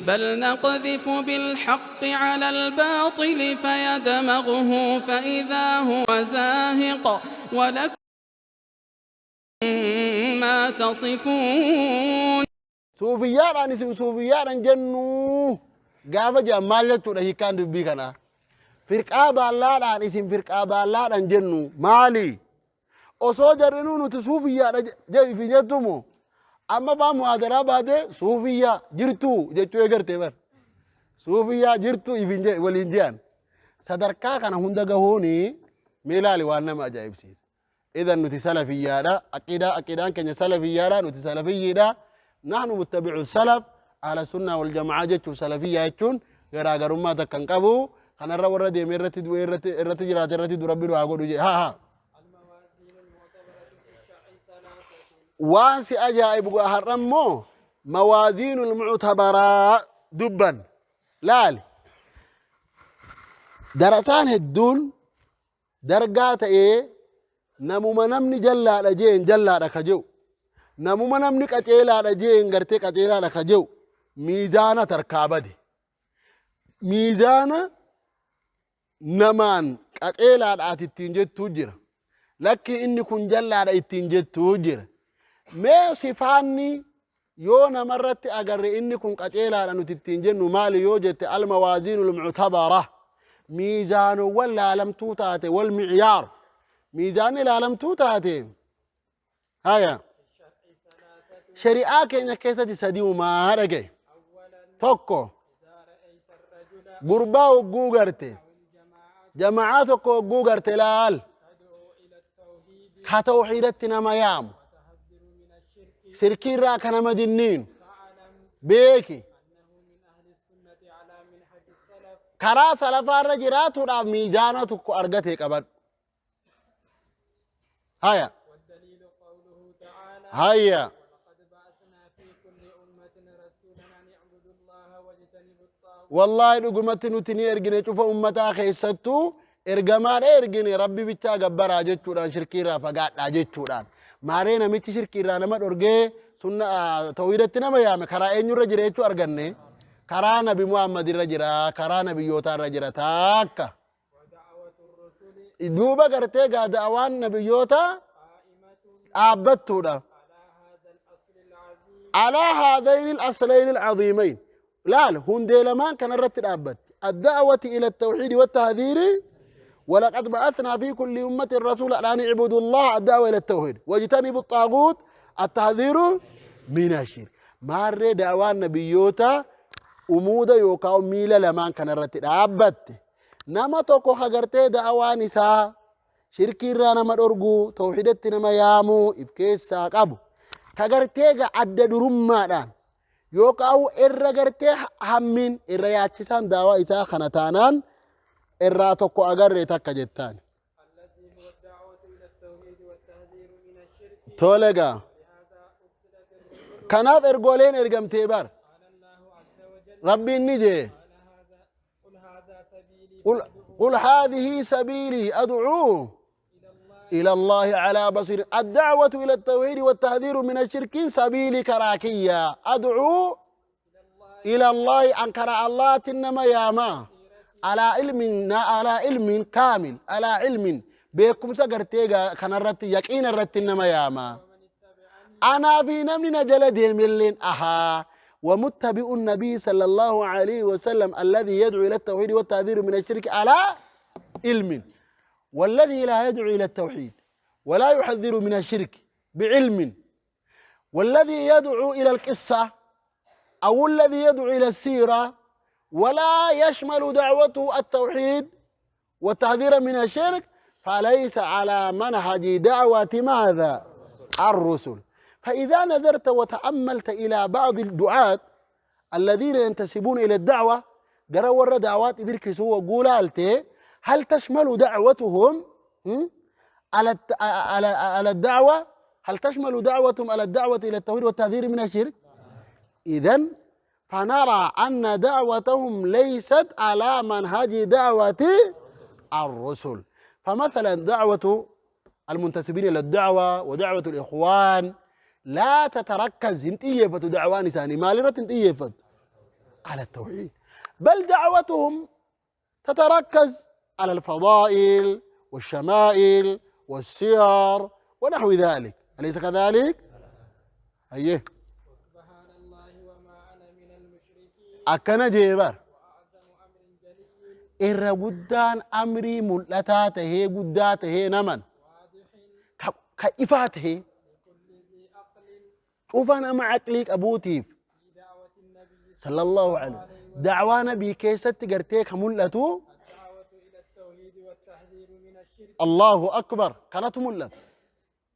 بل نقذف بالحق على الباطل فيدمغه فإذا هو زاهق ولكم ما تصفون. Suufiyyaadhaan isin suufiyyaadhaan jennuu gaafa jedhan maal jechuudha hiikkaan dubbii kanaa? Firqaa baallaadhaan isin firqaa baallaadhaan jennu maali? Osoo jarrinuu nuti suufiyyaadha jedhi jettumo amma faa muhaadaraa baatee suufiyyaa jirtuu jechuu eegarte bar. Suufiyyaa jirtuu ifin waliin jedhan. Sadarkaa kana hunda gahuuni mee ilaali waan nama ajaa'ibsiisu. Idan nuti salafiyyaadha. Aqiidaa aqiidaan keenya salafiyyaadha. Nuti salafiyyiidha. Nahnu muttabi'u salaf ahla sunnaa wal jamaa jechuun salafiyyaa jechuun garaagarummaa takka hin qabu. Kanarra warra deeme irratti du'e irratti irratti jiraate irratti du rabbi nu haa godhu jedhe. Haa haa. Waan si ajaa'ibu har'a immoo mawaaziinul muctabaraa dubban laali. Darasaan hedduun Dargaa ta'ee namuma namni jallaadha jeen jallaadha ka je'u, namuma namni qaceelaadha jeen gartee qaceelaadha ka je'u miizaana tarkaa bade. Miizaana namaan qaceelaadha ati ittiin jettuu jira. Lakki inni kun jallaadha ittiin jettuu jira. Mee sifaanni yoo namarratti agarre inni kun qaceelaadha nuti ittiin jennu maali yoo jette, almawaaziinul muctabara, miizaanowwan laalamtuu taate, wal micyaar, miizaanni laalamtuu taate. Haya, shari'aa keenya keessatti sadiumaa dhagaye. Tokko, gurbaa hogguu garte, jama'aa tokko hogguu garte, laal ka tawxiidatti nama yaamu, shirkiirraa ka nama dinniinu, beeki karaa salafaarra jiraatuudhaaf miizaana tokko argate qabadhu. Haya haya, wallaahi dhugumatti nuti ni ergine cufa ummataa keessattuu ergamaadha ergine, rabbi bichaa gabbaraa jechuudhaan, shirkiirraa fagaadhaa jechuudhaan. Maaree namichi shirkiirraa nama dhorgee sunna tawhiidatti nama yaame karaa eenyurra jira jechuu arganne? Karaa Nabi Muhammad irra jira, karaa nabiyyootaa irra jira. Taakka duuba gartee gaa da'awaan nabiyyoota dhaabbattuudha alaa haadayni al-aslayni al-aziimayn. Laal, hundee lamaan kanarratti dhaabbatti: adda'wati ila التوحيد والتهذير. ولقد بعثنا في كل أمة رسولا أن اعبدوا الله، الدعوة إلى التوحيد، واجتنبوا الطاغوت، التحذير من الشرك. Maarree da'waan nabiyyoota umuuda yookaan miila lamaan kanarratti dhaabbatte. Nama tokko hagartee da'awaan isaa shirkii irraa nama dhorguu, tawhidatti nama yaamuu if keessaa qabu, ka gartee ga adda durummaadhaan yookaan irra gartee hammiin irra yaachisaan daawaa isaa kana taanaan irraa tokko agarree takka jettaan. Tole gaa. Kanaaf ergooleen ergamtee bar. Rabbiin ni jee. قل هذه سبيلي أدعو إلى الله على بصير. الدعوة إلى التوحيد والتحذير من الشرك. سبيلي كراكية، أدعو إلى الله، أنكر الله تنما ياما، على علم، على علم كامل، على علم beekumsa gartee kanarratti yaqiina irratti nama yaama. Anaa fi namni na jala deemelleen ahaa. ومتبع النبي صلى الله عليه وسلم الذي يدعو إلى التوحيد والتحذير من الشرك على علم، والذي لا يدعو إلى التوحيد ولا يحذر من الشرك بعلم، والذي يدعو إلى القصة أو الذي يدعو إلى السيرة ولا يشمل دعوته التوحيد والتحذير من الشرك، فليس على منهج دعوة ماذا؟ الرسل. فإذا نظرت وتأملت إلى بعض الدعاة الذين ينتسبون إلى الدعوة، gara warra da'waat ibirkisuu wagguu laalte، هل تشمل دعوتهم على الدعوة؟ هل تشمل دعوتهم على الدعوة إلى التوحيد والتحذير من الشرك؟ إذا فنرى أن دعوتهم ليست على منهج دعوة الرسل. فمثلا دعوة المنتسبين إلى الدعوة ودعوة الإخوان لا تتركز، hin xiyyeeffatu. Da'waan isaanii maalirratti hin xiyyeeffatu? على التوحيد، بل دعوتهم تتركز على الفضائل والشمائل والسير ونحو ذلك، أليس كذلك؟ أيه. سبحان الله وما أنا من المشركين. Akkana jee bar. وأعظم أمر جلي. Irra guddaan amrii mul'ataa tahee guddaa tahee naman واضح. Ka ifaa tahee لكل ذي عقل. Cufa nama aqlii qabuutiif في دعوة النبي صلى الله عليه dacwaa nabii keessatti gartee ka mul'atu الدعوة إلى التوحيد والتحذير من الشرك. الله أكبر kanatu mul'ata.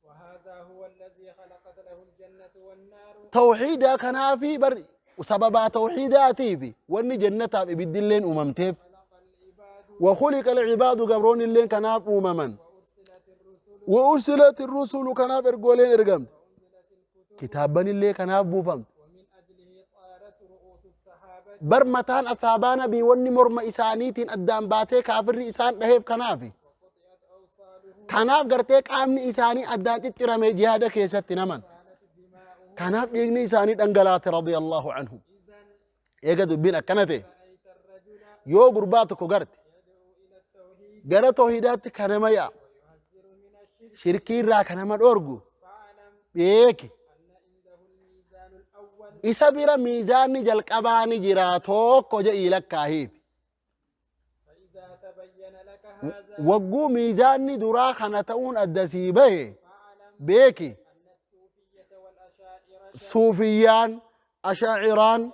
وهذا هو الذي خلقت له الجنة والنار. Tawxiida kanaafi bar sababaa tawxiidaatiifi wanni jannataaf ibiddilleen uumamteef. خلق العباد. وخلق العباد gabroon illeen kanaaf uumaman. وأرسلت الرسل. وأرسلت الرسل kanaaf ergooleen ergamte. وأنزلت الكتب. Kitaabban illee kanaaf buufamte. ومن أجله طارت رؤوس الصحابة. Bar mataan asaabaa nabii wanni morma isaaniitiin addaan baatee kaafirri isaan dhaheef kanaafi. وقطعت أوصالهم. Kanaaf gartee qaamni isaanii addaan ciccirame jihaada keessatti naman. كانت دماؤهم. Kanaaf dhiigni isaanii dhangalaate رضي الله عنهم. إذا Eega dubbiin akkana ta'e رأيت الرجل yoo gurbaa tokko garte يدعو إلى التوحيد gara tawhiidaatti ka nama ya'a ويحذر من الشرك shirkii irraa ka nama dhoorgu فاعلم beeki أن عنده الميزان الأول. Isa bira miizaanni jalqabaa ni jira tokko jedhii lakkaahiif. فإذا تبين لك هذا Wagguu miizaanni duraa kana ta'uun adda sii bahe فاعلم beeki أن الصوفية والأشاعرة suufiyyaan ashaaciraan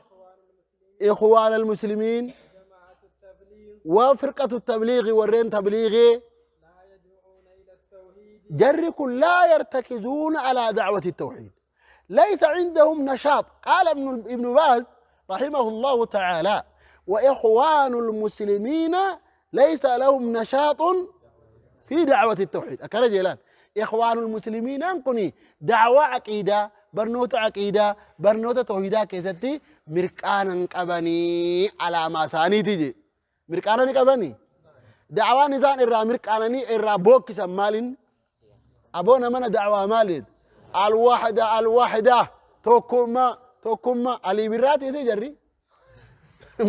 إخوان المسلمين إخوان المسلمين وجماعة التبليغ وفرقة التبليغ warreen تبليغي لا يدعون إلى التوحيد. Jarri kun لا يرتكزون على دعوة التوحيد، ليس عندهم نشاط. قال ابن باز رحمه الله تعالى: وإخوان المسلمين ليس لهم نشاط في دعوة التوحيد. Akkana jeelaan إخوان المسلمين kuni دعوة عقيدة barnoota عقيدة barnoota توحيدا keessatti mirqaanan qabanii alaamaa isaaniiti je mirqaana ni qabanii da'waan isaan irraa mirqaananii irraa bookkisan maalin aboona mana da'waa maaliit الوحدة الوحدة tokkummaa tokkummaa alii birraati isi jarri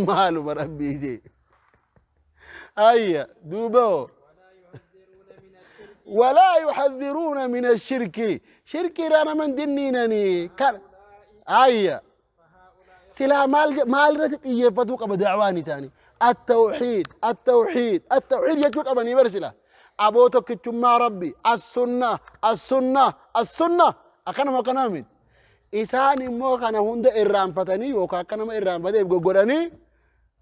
maaluma rabbii je ayya duuba. ولا يحذرون من الشرك. ولا يحذرون من الشرك شرك رانا من دنينني كان ayya فهؤلاء silaa maal maal irratti xiyyeeffatuu qaba da'waan isaanii? التوحيد التوحيد التوحيد jechuu qabanii bar sila aboo tokkichummaa rabbi السنة السنة السنة akkanuma akkanaa miti. Isaan immoo kana hunda irraanfatanii yookaan akka nama irraanfateef goggodhanii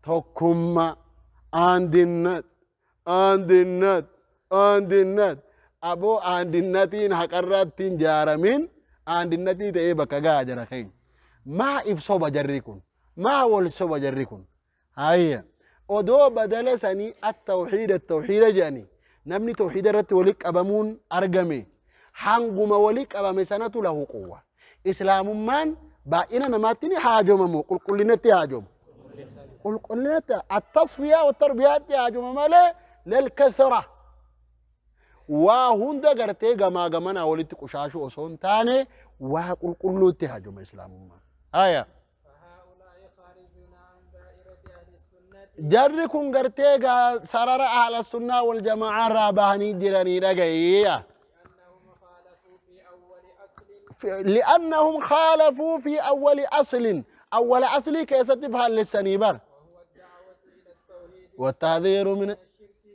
tokkummaa አንድነት አንድነት አንድነት aboo andinnaatiin haqarratti hin jaaramin andinnatii ta'ee bakka gahaa jara keenya. Maa if soba jarri kun, maa wal soba jarri kun? Hayya, odoo badala sanii التوحيد التوحيد jedhanii namni tawxiida irratti walitti qabamuun argame hanguma walitti qabame sanatu lahu quwwa. Islaamummaan baay'ina namaatti ni haajomamu qulqullinatti haajomu qulqullinatti التصفية والتربية haajoma malee للكثرة waa hunda gartee gamaa gamanaa walitti qushaashuu osoo hin taane waa qulqulluutti haajoma islaamummaan haya. فهؤلاء خارجون عن دائرة أهل السنة. Jarri kun gartee gaa sarara ahla sunnaa wal jamaa irraa bahanii jiranii dhagayya. لأنهم خالفوا في أول أصل. لأنهم خالفوا في أول أصل، أول أصل keessatti faallessanii bar. وهو الدعوة إلى التوحيد والتحذير من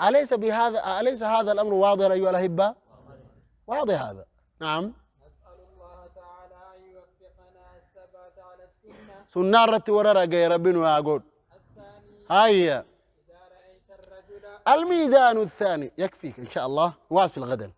أليس بهذا أليس هذا الأمر واضح أيها الأحبة؟ واضح هذا، نعم. نسأل الله تعالى أن يوفقنا الثبات على السنة. Sunnaa irratti warra raga'e rabbi nu haa godhu. الثاني هيا. إذا رأيت الرجل الميزان الثاني يكفيك إن شاء الله، واصل غدا.